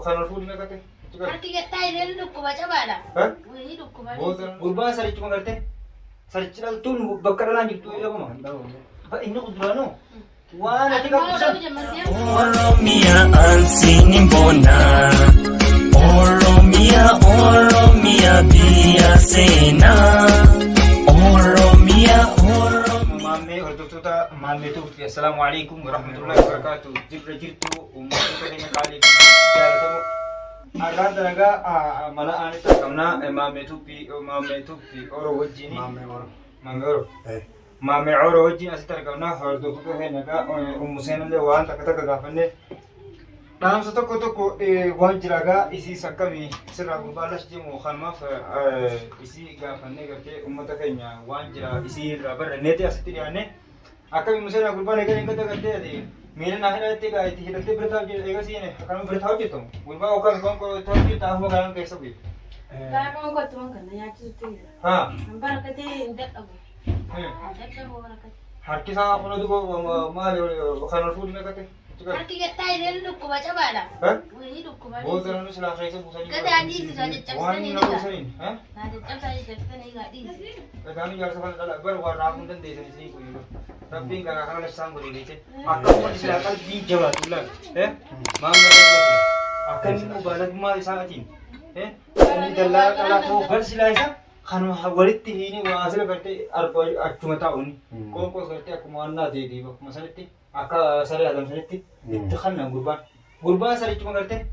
Kan ol fuudhii meeqa ta'e? Harki gattaa illee dhukkuba cabaadha. Wayii dhukkuba. Gurbaan sarichuma gartee sarichi dhaltuun bakka dhalaan jirtu jedhamuma. Inni kun duraanuu waan ati qabdu san. Oromia ansiin bona. Oromia, Oromia biyya seenaa. Oromia, Oromia. Maammee hordoftoota Maammee Tuufi, assalaamu alaikum warahmatullahi wabarakaatu. Jirra jirtu uummattoota keenya qaalii fi jaalatamoo. Har'aan dalagaa mana aanitti argamna. Maammee Tuufi, Maammee Tuufi Oro wajjin. Maammee Oro. Maammee Oro. Maammee Oro wajjin asitti argamna. Hordoftoota keenya egaa Ummu Seenallee waan takka takka gaafannee dhaamsa tokko tokko waan jira egaa isiis akkamii sirraa gurbaa lash jimu kanumaaf isii gaafannee gartee uummata keenya waan jira isii irraa barranneeti asitti dhiyaanne akkamii Ummu Seenaa gurbaan egaa hin gadda gartee ati miila naa hidhattee egaa itti hidhattee bira taa'u jedhe egaa siin akkanuma bira taa'u jettu gurbaa yookaan qoonqoo taa'u jettu afuma kanaan keessa bu'e. Gara qoonqoo kan na nyaachisutti jira. Haa. Barakatee hin dadhabu. Hin dadhabu barakatee. Harki isaa kun duuba maali kan ol fuudhii meeqa ta'e? Harki gattaa illee dhukkuba cabaadha. Wayii dhukkuba. Booda namni silaa keessa buusanii. Gadaa dhiisi gaa Waan caccabsanii nama egaa. buusaniin. Naa caccabsaa caccabsanii egaa dhiisi. Gadaanii jaarsa kana dhala bar waan raafuu hin dandeessan isin kun. Rabbiin garaa kana labsaan godhe beekte. Akka uummanni silaa qalbii jabaatu laal. Maal Akka inni mubaalagummaa isaatiin. Inni dallaa qalaa ta'uu bar silaa isa kanuma walitti hiini waa asirra gartee arba achuma taa'u inni. Qoonqoos gartee akkuma waan naa ta'e akkuma sanitti akka saree adamsanitti itti kannan gurbaan. Gurbaan sarichuma gartee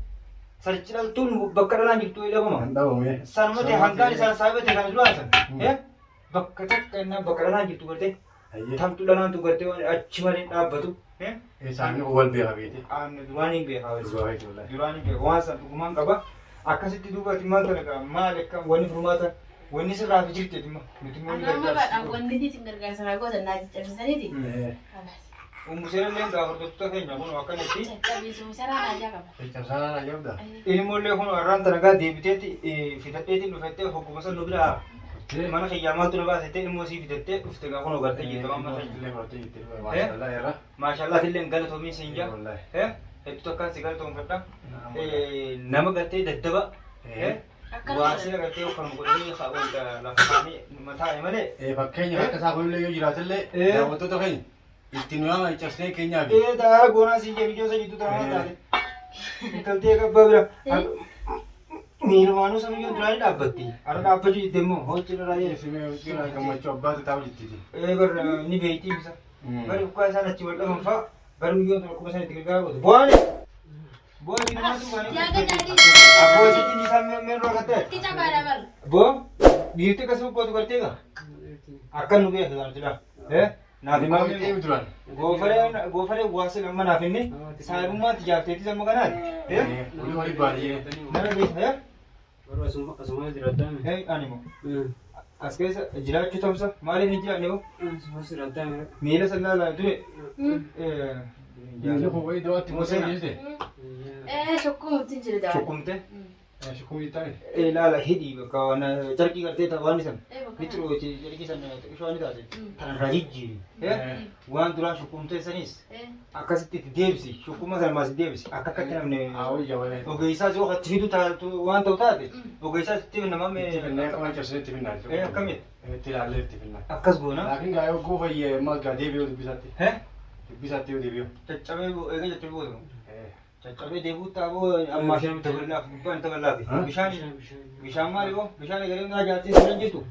sarichi dhaltuun bakka dhalaan jirtu jedhamuma. Hin dhabame. Sanuma ta'e hangaan isaan saahiba ta'e kana duraa san. Bakka takka innaan bakka dhalaan jirtu gartee tamtu dhalaan tu gartee waan achi malee dhaabbatu. Isaanii wal beeka beete. Qaamni duraan hin beekaa. Dhugaa beekte wallahi. Duraan hin beekaa waan san dhugumaan qaba. Akkasitti duuba ati maal tana maal akka wanni furmaata wanni sirraa fi jirti ati nuti immoo ni Anaa gargaarsa. baadhaan wanni isin gargaarsa naa gootan naa caccabsisaniiti. Ummu Seenallee gaa hordoftoota keenya kun akkanatti Caccabiisuu saraa naajaa qaba. Caccabsaa naa qabda. ilmoollee kun har'aan tana gaa deebiteetti fidadheetiin dhufettee hogguma san nu biraa mana kiyyaa maaltu na baasettee ilmoo sii fidattee dhufte gaa kun gartee jirta waan mana Illee fudhattee jirti. Maashaallah irra. Maashaallah illee galatoomiin siin jaa. Wallahi. Hedduu takkaan si galatoomfadha. Nama gartee daddaba. Waa sila gartee kanuma godhanii lafa isaanii mataa'e malee. Fakkeenya akka isaa kunillee yoo jiraatellee daawwattoota keenya itti nu yaama caccabsinee keenyaa fi. Daara goonaa siin jee biyyoo isa jidduu tana waan taate. Intaltee qabbaa bira. Miilumaanuu sana iyyuu duraan dhaabbatti. Har'a dhaabbachuu jette immoo hojii irraa jedhe. Simee hojii gammachuu abbaatu taa'u jirti. Bar ni beektii ibsa. Bari ukkaa isaan achi wal dhaban fa'a. Bari biyyoon tun akkuma isaan itti gargaaru goote. Bu'aan bu'aan diimaatu waan. Yaa gadaa dhiisi. Abboo isitti isaan meerroo akka ta'e. Harki cabaadha bar. Boo dhiirti akkasuma gootu gartee gaa. Akkan nu beeku kan jedhaa. Naaf himaa Deemi duraan. Goofareen goofareen waa sila amma naaf inni saahibummaatti jaarteetis amma kanaati. Olii olii baadiyee. Nama beekta Asuma jiraatame. Animo. As keessa jiraachuu tamsa maaliif hin jiraanne hoo? Asuma jiraatame. Miila sallaalaa dure. Miilli kun wayii du'aatti mosee jirte. Shukkumti jira daawwa. Shukkumte. Shukkumti taa'e. Ilaala hidhii bakka waan carqii gartee waan isan. Ni xuruuti carqii san xiqqishoo ni taate. Tanarraa jijjiiri. Waan duraan shukkumtee sanis akkasitti itti deebisi. Shukkuma sana maas deebisi. Akka akkatti namni Haa wayyaa. ogeessaa yoo itti fidu taatu waan ta'u taate ogeessaa itti nama Itti finnee qaban cabsinee itti finnaa. Akkamitti? Itti ilaallee itti finnaa. Akkas goona. Laakiin gaa yoo goofayyee ammas gaa deebi'uu dubbisaatti. Dubbisaatti yoo deebi'u. Caccabee eega caccabee booda. Caccabee deebuu taaboo ammaa daballaaf gubbaan daballaaf. Bishaan bishaan maali boo? Bishaan egalee naa jaartiin sirra jirtu.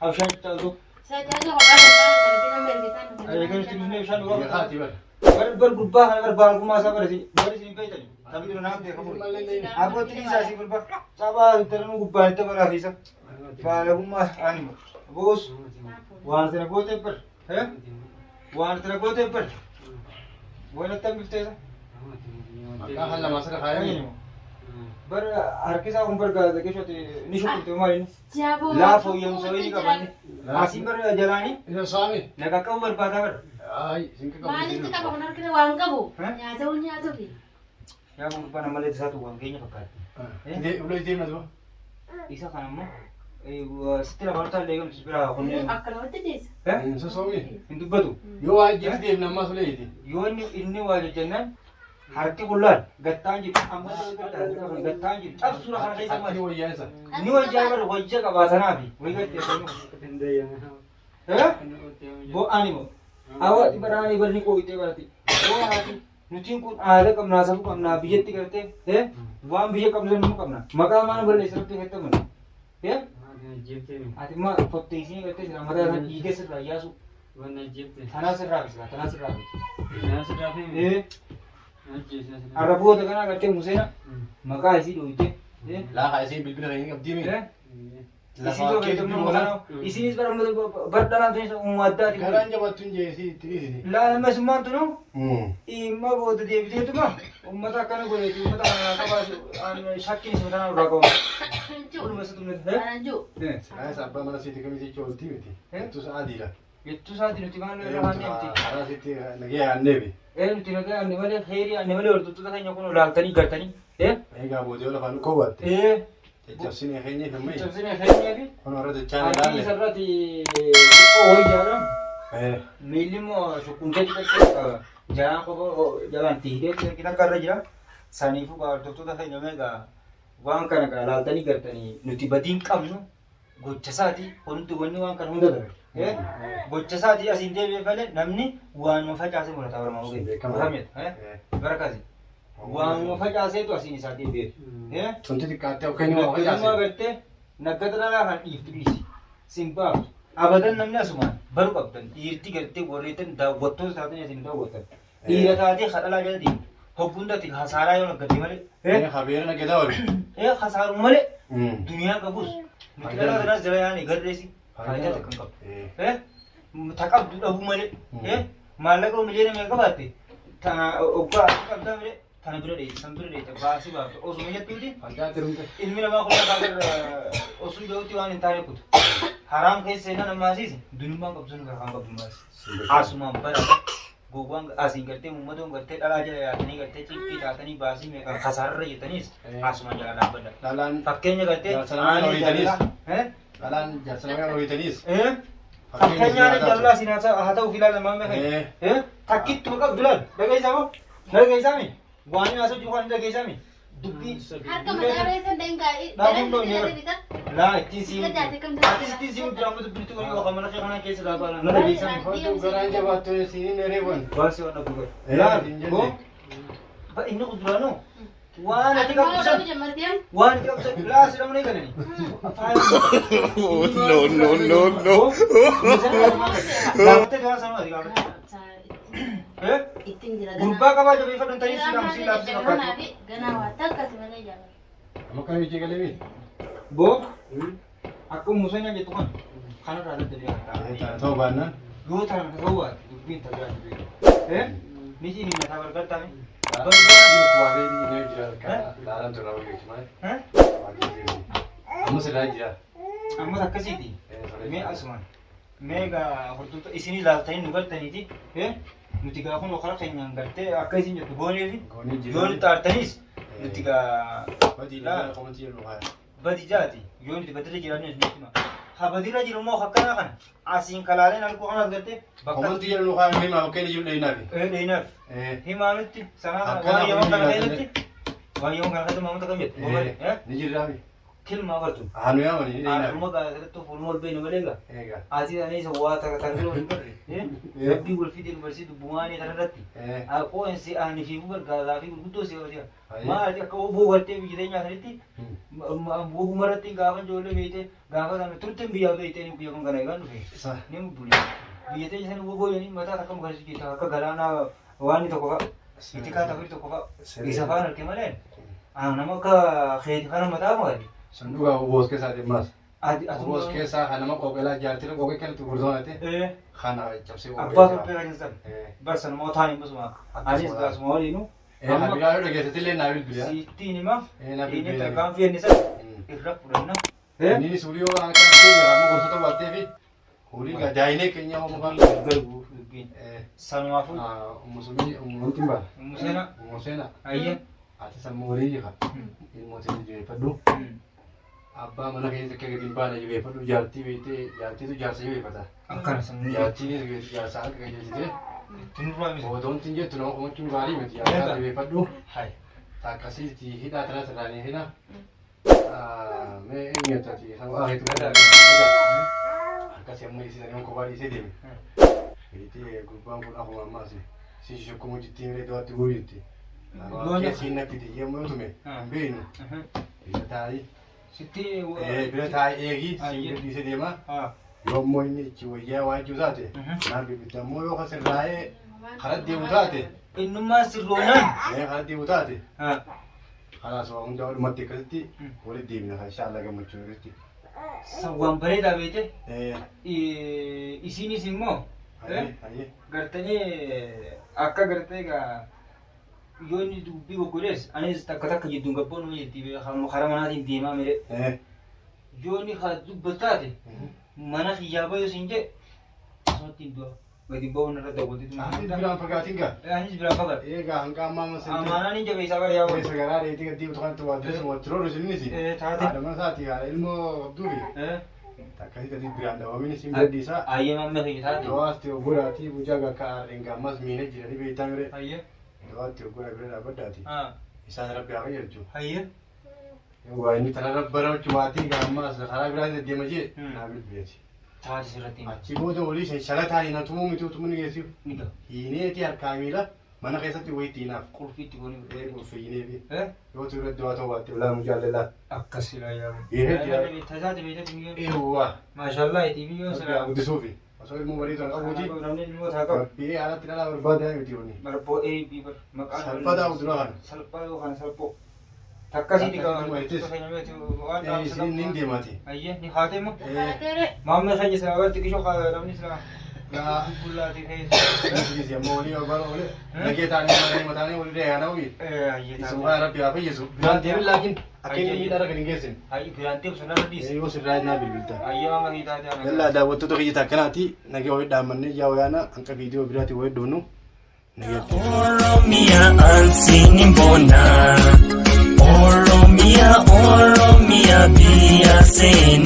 Haa bishaan caaltu. Sachaasa kophaa kan nama ergitaan. Eegalee itti dhufnee bishaan dhugaa. Beekaati bara. Bar bar gubbaa kana bar baalgumaa isaa bara bar isin beeytani. Taphni dura naaf beekamu. Abbootti dhiisaa asii gurbaa. Cabaa daranuu gubbaan itti baraaf isa. Baalagummaa anima. Boos waan sana gootee bar. Waan sana gootee bar. Waan attam biftee isa. Maqaa kan lamaa sana kaayame. Bar harki isaa kun bar gaazexeessootti ni shukkufte maal inni. Jaaboo. Laafoo yomsoo inni qabanne. Asii bar jalaanii Isa saami. nagaa qabu barbaadaa bar. Ay, sin qabu. Maalitti qaba kun harkina waan qabu? Nyaata nyaatuufi. Yaa kun gubbaan ammallee isaatu waan keenya fakkaata. Ulee deemna duba. Isa kana immoo sitti lafa illee eegamtu biraa kunneen. Akkanumatti dhiisa. Hin sosoomi. Hin dubbatu. Yoo waa ajjeetti deemna ammas ulee iti. Yoo inni inni waa jennaan Harki qullaan gattaan jiru amma gattaan jiru cabsuudha kana keessa Harki maali? wayyaa isa. Ni wayyaa bara wayya qabaatanaafi wayi gartee Bo'aan immoo hawaati baraanii barni qooyitee barate. Bo'aati nutiin kun aadaa qabnaa safuu qabnaa biyyatti gartee waan biyya qabnu san immoo qabna. Maqaa maal balleessa rabbi keessatti amanu. Ati immoo fotteessii gartee sila mataa sana dhiigee sirraa yaasu. Tanaa sirraa fi tanaa sirraa fi. Arraboota kanaa gartee Museena maqaa isii dhooyitee. Laafa isiin bilbila keenya qabdii mi? Isii yoo gartee isinis bara bara dhalaan tunis uumaa addaati. Garaan jabaattu hin jee isii itti dhiisiti. Laalamesummaan tunu dhimma booda deebiteetuma uummata akkana godheeti uummata kana qabaatu shakkiin isuma tanaa irraa qabu. Walumaa isa tumne. Silaa isa abbaa mana siiti kamii jecha oltii miti. Jettu sa'a diila. Jettu isaati nuti maal irra haan deemti. Karaa sitti nagee aanneefi. Ee nuti nagaa aanne malee heerii aanne malee hordoftoota keenya kun olaaltanii gartanii. Egaa boodee lafaan dhukkoo baatte. Ee Caccabsinee keenya fi ammayya. cabsine keenyaa fi Kun warra dachaan harki ilaalle. isarratti xiqqoo wayyaadha. Miilli immoo sukkuumtee xiqqoo jalaan kophaa jalaan tiitee takka irra jira. Saniifuu hordoftoota keenya meeqa waan kana gaa laaltanii gartanii nuti badiin qabnu gocha isaati hundi wanni waan kana hunda darbe. Gocha isaati asiin deebi'ee malee namni waanuma facaasee mul'ata bara maamuu Beekama. Bara kaasi. Waanuma facaaseetu asiin isaa deebi'e. Tunti xiqqaattee of kennu waa Naggadummaa facaase. gartee naggata dhalaa kan dhiiftu dhiisi. Sin baaftu. Abadan namni asumaan baru qabdan dhiirti gartee warreettan daawwattoota taatanii asiin daawwattan. Dhiira taatee kadhalaa jala deemtu. Hoggundatti hasaaraa yoo naggadde malee. Habeera naggadaa oolu. Ee hasaaruu malee duniyaa qabus. Nuti dhalaa kanaas jala yaane garreessi faayidaa takka hin qabdu. Ta qabdu dhabuu malee. Maallaqa miliyoona meeqa qabaatte tana oggaa qabdaa malee tana bira dheeyte san bira dheeyte baasii baafte osuma jettuuti. Facaate rumte. Ilmi namaa kun akka osoo jirutti waan hin taane kutu. Haraam keessa seenaa namaa asiis dunummaan qabdu sun kan qabdu maas. Asumaan bara gowwaan asiin gartee uummattoon gartee dhalaa jala yaatanii gartee cinqii taatanii baasii meeqaan kasaarra jettaniis asumaan jala dhaabbadha. Dhalaan Fakkeenya gartee Jaarsa namaa horiitaniis. Dhalaan jaarsa namaa horiitaniis. Fakkeenyaan jaalala asiin haa ta'u filaa lamaan meeqa. Takkittuma qabdu laal dhageessaa moo dhageessaa mi waan inni haasa'u jiru kan dhageessaa mi dubbii. Harka mataa reessa dangaa. Dhaabuun dhoo nyeera. Laa ittiin siin atis ittiin siin duraama dubbitti kun yoo mana kee kana keessa dhaabaa na dhageessaa mi. Garaan jabaattu isiin ereeban. Baasii waan dhabu godhe. Laa boo ba inni kun duraanoo waan ati qabdu san waan ati qabdu san laa si dhamne galani. No, no, no, no. Gaafattee dura sanuu ati gaafatte. Ittiin jira. Gurbaa qabaa jabeeffadhu ta'ii si qabu si laafsi fakkaatu. Ganaa waa takka si malee jaalladha. Amma kana biyya galee miti. Boo akka Museen jettu kan kanarraa daddabi'a. Ta'uu baannaan. Yoo ta'an ta'uu baate dubbiin tajaajila beeku. Miti inni mataa barbaadame. Ammas irraa jira. Ammas akkasiiti. Mee asumaan. Mee egaa hordoftoota isinii laaltanii nu galtaniiti. Nuti gaa kun karaa keenyaan gartee akka isin jettu goonee fi yoo nuti aartanis nuti gaa badi jaati yoo nuti badirra jiraannu nuti hima. Ha badirra jiru immoo akkanaa kana asiin kalaaleen arguu kanas gartee bakka Komantii jedhu kaa himaa bakkeen jiru dhayinaafi. dhayinaaf. Himaa nutti sanaa kana Akkana waan yeroo kana kun keessatti waan yeroo kana keessatti maamota kam jettu. Ni jirraafi. Kilma agartu. Haa nu yaamani ni dhayinaafi. Haruma gaazexeetti fuuluma ol beenu malee egaa. Egaa. Asii ani isa waa takka takka hin barre. Rabbii wal fidee nu barsiisu dubbumaanii kanarratti. Akkoo si ani fi gargaaraa fi gurguddoo si qabate. Maal akka oboo gartee biyya teenya sanitti woguma irratti gaafa ijoollee beeyte gaafa sana turteen biyyaa beeyte biyya kun kana eegaan dhufe. Ni mubbule. Biyya teenya sani wogoo jedhanii mataa takka mukarsi jirta akka galaanaa waan tokko fa'a. Itikaa takka tokko fa'a. Isa faan arge malee. Nama akka keeti kana mataa maali? Sanduuqa oboos keessaa deemaas. Ati Oboos keessaa kan nama qooqelaa jaartii qooqee kanatti gurgurtamate kana cabsee qooqee. Abbaa torbee kan jedhan. Barsan immoo taa'in basuma. Anis gaasuma waliinu. Habiraa yoo dhageessatti illee naa bilbila. Sittiin hima. Naa Inni bilbila. tarkaanfii inni san irra fudhanna. Inni suurii yoo akka ta'e amma gosoota baattee fi horii daa'inee keenya homu kan. Garguu dubbiin. Sanumaafuu. Umusumii umumantiin baala. Museena. Umuseena. Ayyee. Ati sammuu horii jira. Ilmootiin jabeeffadhu. Abbaa mana keessa akka gadi hin baane jabeeffadhu. Jaartii beektee jaartiitu jaarsa jabeeffata. Akkana sammuu. Jaartiinis jaarsa harka qajeelchitee. Itti nurraa miti. Odoon jettu nama komachuun gaarii miti. Yaa jabeeffadhu. Hai. Akkasitti hidhaa tana sirraanii hidha. Mee eenyu taati? Akkasii ammoo isiisanii kophaa dhiisee deeme. Beektee gurbaan kun akkuma ammaas si shukkumu jettee miree du'aatti guuru jetti. Keessi natti xiyyeemmoo yoo tume hin beeknu. Bira taa'ii. Sitti Bira taa'ii eegi si bira dhiisee deema. Yoo ammoo inni ichi wayyaa waan jechuu taate naaf bibitta ammoo yoo kasirraa'ee karaa deemu taate Innummaa sirroonaan. Karaa deemu taate kalaas waa hundaa walumatti akkasitti walitti deemna inshaallah gammachuu akkasitti. Sawwaan bareedaa beekte. Isinis immoo gartanii akka gartee egaa yoo inni dubbii goggodees anis takka takka jidduun gabboon jirti karaa manaatiin deemaa mire. Yoo inni haa dubbataate mana kiyyaa bayuu siin jee asumatti hin du'a. Gadi ba'uun irra dawwatitu. Anis biraan fagaatiin gaa. Anis biraan fagaadha. Egaa hanga ammaa amma sin. Amaanaan hin jabeessaa bara yaa Keessa garaa reetii gadi deemtu kanatti waa dirreessa waa tiroorru isinis. Taate. Haadha mana isaati haadha ilmoo qabduufi. Akkasitti atis biraan dhawamin isin bira dhiisaa. Ayyee mammee kiyya taate. Du'aasti oggodhaati mucaa akka aarreen gaammas miinee jiranii beektaa mire. Ayyee. Du'aatti oggodha bira dhaabbaddaati. Isaan rabbi haa qajeelchu. Ayyee. Waa inni tanarra barachuu baatii gaammas karaa biraa deema jee naa bilbileeti. Taate sirratti hima. Achi booda olii shan shalataan hin hatumuu miti utumuu ni geessiif. Ni ga'a. Hiineeti harkaa miila mana keessatti wayitti hinaaf. Qulfii itti goonii. Ee qulfii Yoo tu irratti waa ta'u baatte bilaa mucaa laa. Akkas silaa yaabu. Eeyyee. Tasaate beekte biyyoo. Eewwa. Maashaallah itti biyyoo Rabbi haa silaa. guddisuufi. Osoo ilmoo bareedu kan qabuuti. Namni ilmoo taa qabu. Rabbi alatti dhalaa barbaada miti onni. Barboo eebii bar maqaan. Salphataa udura kana. Salphaa yookaan salphoo. Takkasiiti Akkasitti wayittis. Isin nin deemaati. Ayyee ni haatee moo? Kaateere. Maamna keenya silaa barti qishoo namni silaa. Gaa. Bullaati keessa. Isi ammoo olii barbaada oole. Nagee taanee mataanii mataanii olii deeyaa na uyi. Ayyee Isin waan rabbi haa fayyisu. Biraan deemin laakiin akka inni miidhaa irra gad hin geessine. Ayyee biraan deemsu narra dhiisi. Yoo sirraa naa bilbilta. Ayyee maama kee taate ana. Yallaa daawwattoota kiyya akkanaati nagee wayii dhaammannee yaa wayaana hanqa viidiyoo biraati wayii dhufnu nagee. Oromia ansini mbona Oromia, Oromia biyya seenaa.